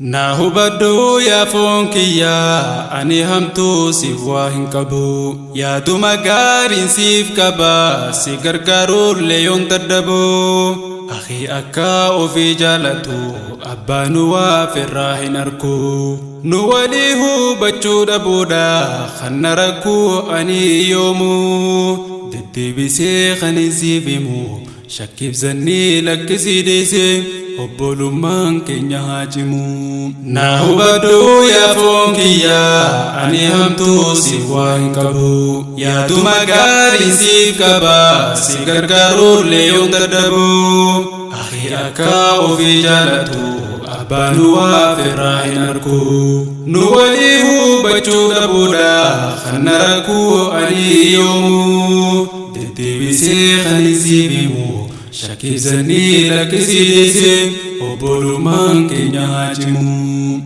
Na hubadhu yaa foon kiyyaa, ani hamtuu siif waa hin qabu. Yaaduma gaariin siif qaba, si gargaaruullee yoon dadhabu. Akii akka ofii jaalatu abbaan waa firraa hin argu. Nu walii hubachuu dhabuudha kan na rakkuu ani yoomuu. Deddeebisee kan hin siif himu shakkibsanii lakkisii dhiise obbolummaan keenya haa cimu. Na hubadhu yaa foon kiyyaa, ani hamtuu siif waa hin qabu. Yaaduma gaariin siif qaba, si gargaaruullee yoon dadhabu. Akii akka ofii jaalatu abbaan waa firraa hin argu. Nu walii hubachuu dhabuudha kan na rakkuu ani yoomuu. Deddeebisee kan hin siif himu shakkibsanii lakkisii dhiise obbolummaan keenya haa cimu.